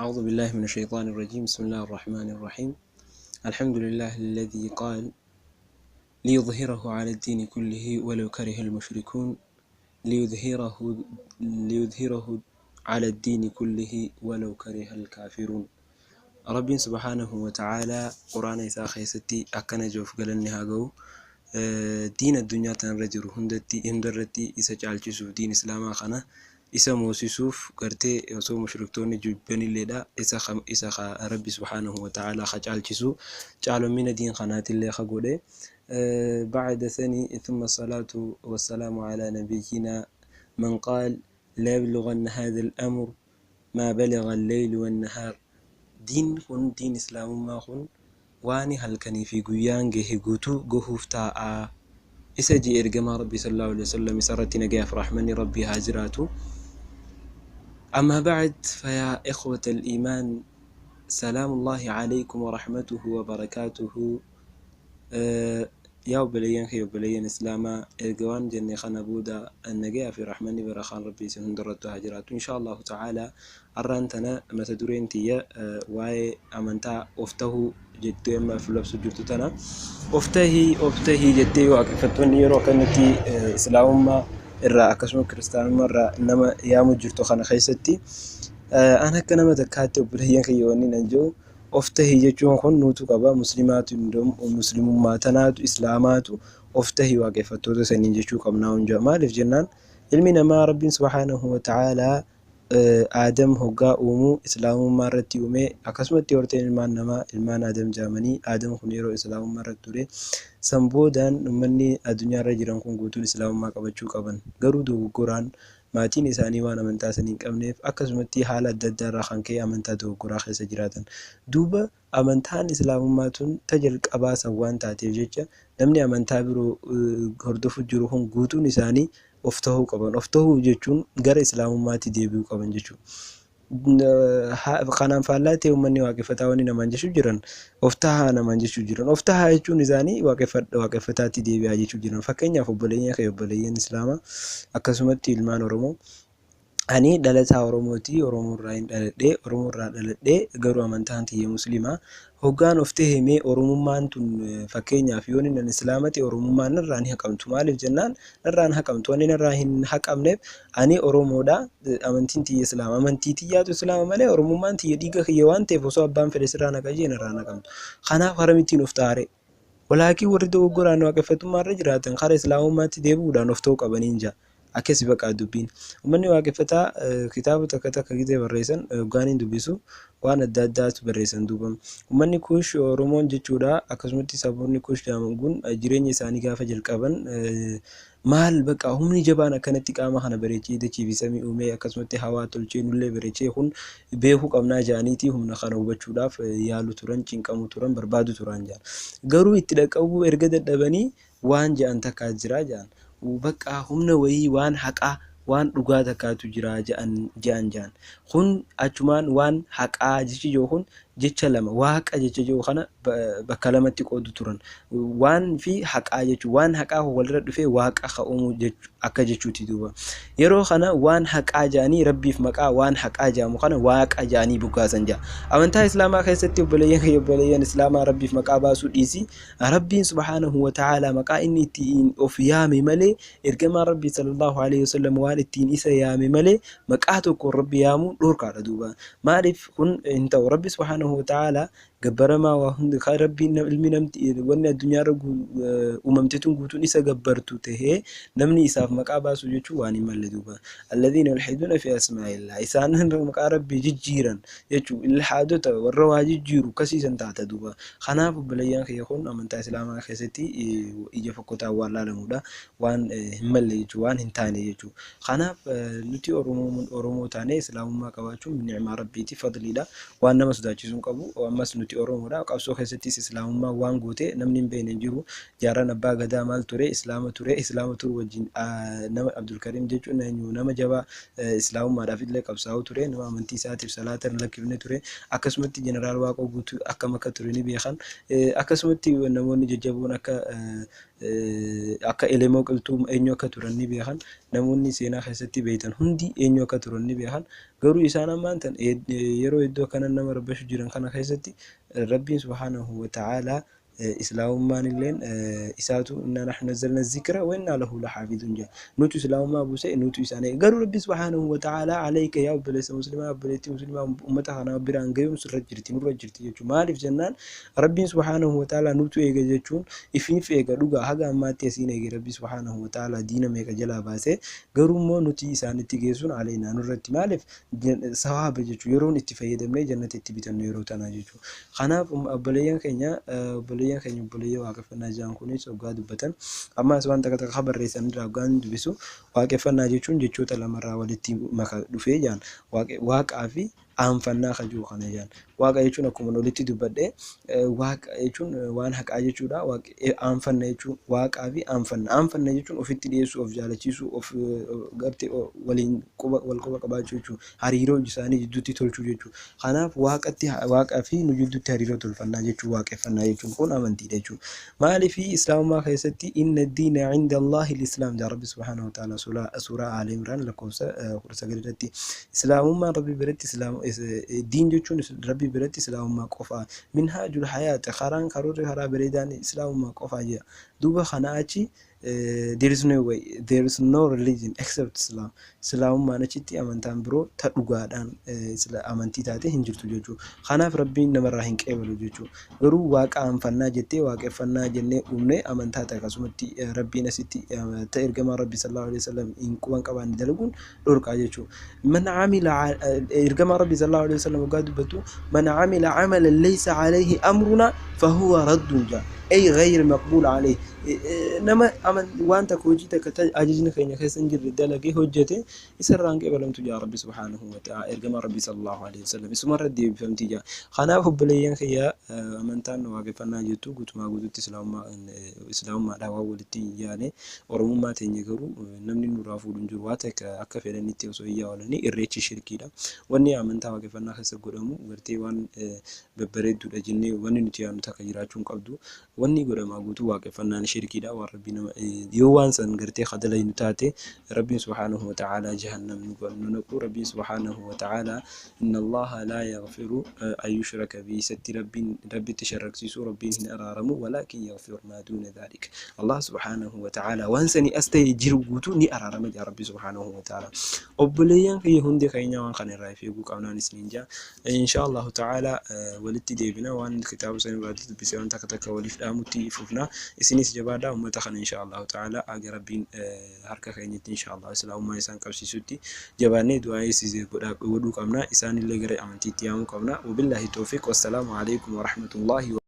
أعوذ بالله من الشيطان الرجيم. بسم الله الرحمن الرحيم. الحمد لله الذي قال: ليظهره على الدين كله ولو كره المشركون، ليظهره ليظهره على الدين كله ولو كره الكافرون. Rabbiin subhaanahu wa ta'aalaa Quraana isaa keessatti akkana jedhuuf galanni haa ga'u. Diin addunyaa tanarra jiru hundatti hundarratti isa caalchisuuf, diin islaamaa kana isa moosisuuf, gartee osoo mushriktoonni jibbanilleedha, isa Rabbi subhaanahu wa ta'aalaa ka caalchisu, caalomina diin kanaatillee ka godhe. بعد ثني ثم الصلاة والسلام على نبينا من قال: لا يبلغن هذا الأمر ما بلغ الليل والنهار. Diin kun, diin islaamummaa kun, waan halkanii fi guyyaan gahe guutuu gahuuf taa'aa isa jee ergamaa Rabbii sallallahu alaihi wasallam, isarratti nagayaaf rahmanni Rabbii haa jiraatu. أما بعد، فيا إخوة الإيمان، سلام الله عليكم ورحمته وبركاته. Yaa obboleeyyan kee, obboleeyyan islaamaa, erga waan jenne kana booda nagayaa fi rahmanni barakaan Rabbii isin hundarrattu haa jiraatu. Insha Allahu ta'ala, har'aan tana mata dureen tiyya waa'ee amantaa of tahuu jettee amma of labsu jirtu tana, of tahii, of tahii jettee waaqeffattoonni yeroo akkanatti islaamummaa irraa akkasuma kiristaanummaa irraa nama yaamu jirtu kana keessatti, an akka nama takkaatti, obboleeyyan kiyya, wanni nan jiru, of tahii jechuun kun nuutu qaba, muslimaatu, muslimummaa tanaatu, islaamaatu of tahii waaqeffattoota saniin jechuu qabnaa hunjaa. Maaliif jennaan, ilmi namaa Rabbiin subhaanahu wa ta'aalaa Aadam hoggaa uumuu islaamummaa irratti uumee, akkasumatti horteen ilmaan namaa ilmaan Aadam jaamanii, Aadam kun yeroo islaamummaa irratti ture san boodaan uummanni addunyaa irra jiran kun guutuun islaamummaa qabachuu qaban. Garuu dogoggoraan maatiin isaanii waan amantaa sanii hin qabneef, akkasumatti haala adda addaa irraa kan ka'e amantaa dogoggoraa keessa jiraatan. Duuba amantaan islaamummaa tun ta jalqabaa san waan taateef jecha, namni amantaa biroo hordofu jiru kun guutuun isaanii of tahuu qaban. Of tahuu jechuun gara islaamummaatti deebi'uu qaban jechuudha. Kanaan faallaa ta'e, uummanni waaqeffataa wanni namaan jechuu jiran, of tahaa namaan jechuu jiran. Of tahaa jechuun isaanii waaqeffataatti deebi'aa jechuu jiran. Fakkeenyaaf, obboleeyyan kee, obboleeyyan islaamaa, akkasumatti ilmaan Oromoo, ani dhalataa Oromooti. Oromoo irraa hin dhaladhee, Oromoo irraa dhaladhee, garuu amantaan tiyya musliimaa. Hoggaan of tahe mee Oromummaan tun, fakkeenyaaf yoon inni islaama ta'e, Oromummaan narraa ni haqamtu. Maaliif jennaan, narraa hin haqamtu. Wanni narraa hin haqamneef ani Oromoodha, amantiin tiyya islaama. Amantii tiyyaatu islaama malee Oromummaan tiyya dhiiga kiyya waan ta'eef, osoo abbaan fedhe sirraa naqa jee narraa hin haqamtu. Kanaaf haramittiin of taare walaakiin warri dogoggoraan waaqeffatummaa irra jiraatan karaa islaamummaatti deebi'uudhaan of ta'uu qabaniin jaa. Akkasi baqaa dubbiin. Uummanni waaqeffataa kitaaba takka takka gitee barreessan hoggaaniin dubbisu waan adda addaatu barreessan. Duuba uummanni Kuush, Oromoon jechuudha, akkasumatti saboonni Kuush jedhaman kun jireenya isaanii gaafa jalqaban, maal baqa humni jabaan akkanatti qaama kana bareechee, dachii fi samii uumee, akkasumatti hawaa tolchee, nullee bareechee kun beekuu qabnaa jedhaniiti humna kana hubachuudhaaf yaalu turan, cinqamu turan, barbaadu turan jedhan. Garuu itti dhaqqabuu erga dadhabanii waan jedhan takkaa jira jedhan. Bakka humna wayii, waan haqaa, waan dhugaa takkaatu jira jedhan. Kun achumaan waan haqaa jechi jiru kun jecha lama, waaqa jecha jiru kana bakka lamatti qoodu turan. Waan fi haqaa jechuun, waan haqaa walirra dhufee waaqa ka'uumuu akka jechuuti. Duuba yeroo kana waan haqaa jedhanii Rabbiif maqaa waan haqaa jedhamu kana waaqa jedhanii buggaasan jedha. Amantaa islaamaa keessatti, obboleeyyan, obboleeyyan islaamaa, Rabbiif maqaa baasuu dhiisi, Rabbiin subhaanahu wa ta'aalaa maqaa inni ittiin of yaame malee, ergamaan Rabbii sallallahu alaihi wasallam waan ittiin isa yaame malee, maqaa tokkoon Rabbi yaamuun dhorkaadha. Duuba maaliif kun hin ta'u? Rabbi subhaanahu wa ta'aalaa gabbaramaa waa hundi kan Rabbiin ilmi namti wanni addunyaarra uumamte tun guutuun isa gabbartu tahee, namni isaaf maqaa baasu jechuun waan hin malle. Duuba alladhiina yulhiduuna fi asmaa'illah, isaan maqaa Rabbii jijjiiran jechuu, ilhaadota, warra waa jijjiiru akkasiisan taata. Duuba kanaaf, obboleeyyan kiyya, kun amantaa islaamaa keessatti ija fokkotaan waan laalamudha, waan hin malle jechuu, waan hin taane jechuu. Kanaaf nuti Oromoo taanee islaamummaa qabaachuun ni'maa Rabbiiti, fadliidha, waan nama sodaachisuu hin qabu. Ammas nuti Oromoodha. Qabsoo keessattis islaamummaa waan goote namni hin beekne hin jiru. Jaarraan abbaa gadaa maal ture? Islaama ture. Islaama turu wajjin nama Abdulkariim jechuun nama jabaa islaamummaadhaaf illee qabsaa'u ture, nama amantii isaatiif salaata hin lakkifne ture. Akkasumatti jeneraal Waaqoo Guutuu akkam akka ture ni beekan. Akkasumatti namoonni jajjaboon akka Akka Elemoo Qilxuu eenyu akka turan ni beekan. Namoonni seenaa keessatti beektan hundi eenyu akka turan ni beekan. Garuu isaan ammaan tan yeroo iddoo kana nama rabbashu jiran kana keessatti Rabbiin subhaanahu wa ta'aalaa islaamummaan illeen isaatu innaa nahnu nazzalna zikra wa innaa lahu laxaafizuun jedha. Nutu islaamummaa buuse, nutu isaan eega. Garuu Rabbi subhaanahu wa ta'aalaa alayka yaa obboleessa muslimaa, obboleettii muslimaa, ummata kanaa biraan gayuun sirra jirti, nurra jirti jechuudha. Maaliif jennaan, Rabbiin subhaanahu wa ta'aalaa nutu eega jechuun ifiif eega. Dhugaa haga ammaatti asiin eege Rabbi subhaanahu wa ta'aalaa diina meeqa jalaa baasee. Garuu immoo nuti isaanitti geessuun alaynaa, nurratti. Maaliif sawaaba jechuudha, yeroon itti fayyadamnee jannata itti bitannu yeroo tanaa jechuudha. Kanaaf obboleeyyan keenya obboleeyyan waaqeffannaa jiran kunis hoggaa dubbatan, ammas waan takka takka barreessan irraa hoggaan dubbisu, waaqeffannaa jechuun jechoota lamarraa walitti maka dhufee jaan, waaqaa fi aanfannaa kajuu kana jaan. Waaqa jechuun akkuma olitti dubbadhe, waaqa jechuun waan haqaa jechuudha. Aanfanna jechuun waaqaa fi aanfanna. Aanfanna jechuun ofitti dhiyeessuu, of jaalachiisuu, of gartee waliin quba wal quba qabaachuu jechuudha. Hariiroo isaanii jidduutti tolchuu jechuudha. Kanaaf waaqatti, waaqaa fi nu jidduutti hariiroo tolfannaa jechuun waaqeffannaa jechuun kun amantiidha jechuudha. Maaliif islaamummaa keessatti inna diina cinda Allaahi lislaam jaa Rabbi subhaanahu wa ta'ala suuraa Aali Imraan lakkoofsa 19 irratti. Islaamummaan Rabbi biratti, diin jechuun Rabbi biratti islaamummaa qofa. Minhaajul hayaat, karaan karoorri karaa bareedaan islaamummaa qofa jedha. Duuba kana achi there is no way, there is no religion except Islam. Islaamummaan achitti amantaan biroo ta dhugaadhaan amantii taate hin jirtu jechuudha. Kanaaf Rabbiin namarraa hin qeebalu jechuudha. Garuu waaqa aanfannaa jettee waaqeffannaa jennee uumnee amantaa ta'e akkasumatti Rabbiin asitti ta ergamaa Rabbi sallallahu alaihi wasallam hin quban qabaanne dalaguun dhorkaa jechuudha. Man amila, ergamaa Rabbi sallallahu alaihi wasallam waggaa dubbatu, man amila amalan laysa alayhi amruna fahuwa raddun jaa, ay ghayr maqbuul alayhi. Nama waan takka, hojii takka ajajni keenya keessa hin jirre dalagee hojjete, isarraan qeebalamtu jaa Rabbi subhaanahu wa ta'ala, ergamaa Rabbi sallallahu alaihi wasallam isumarra deebifamti jaa. Kanaaf obboleeyyan kiyya, amantaan waaqeffannaa jettu guutumaa guututti islaamummaadhaan waan walitti hin yaane. Oromummaa teenya garuu namni nurraa fuudhu hin jiru. Waa takka akka fedhanitti osoo iyyaa oolanii, irreechi shirkiidha. Wanni amantaa waaqeffannaa keessa godhamu gartee waan babbareedduudha jennee wanni nuti yaadnu takka jiraachuu hin qabdu. Wanni godhamaa guutuu waaqeffannaan shirkiidha. Waan Rabbii nama yoo waan san gartee kadalaynu taate, Rabbiin subhaanahu wa ta'aalaa jahannam nu naqu. Rabbiin subhaanahu wa ta'aalaa inna Allaha laa yaghfiru an yushraka bihi, isatti Rabbiin Rabbitti sharraksiisuu Rabbiin hin araaramu, walaakin yaghfiru maa duuna dhaalika. Allah subhaanahu wa ta'aalaa waan sanii as ta'e jiru guutuu ni araarama jaa Rabbi subhaanahu wa ta'aalaa. Obboleeyyan kiyya, hundi keenya waan kana irraa of eeguu qabnaan isiniin jaa. Insha Allahu ta'ala walitti deebina. Waan kitaaba san irraa dubbise waan takka takka waliif dhaamutti fufna. Isinis jabaadha. Ummata kana insha Allahu ta'ala aga Rabbiin harka keenyatti insha Allah islaamummaa isaan qabsiisutti jabaannee du'aa eessisee godhuu qabna. Isaanillee gara amantiitti yaamuu qabna. Wabillahi tawfiq, wassalaamu alaikum warahmatullahi.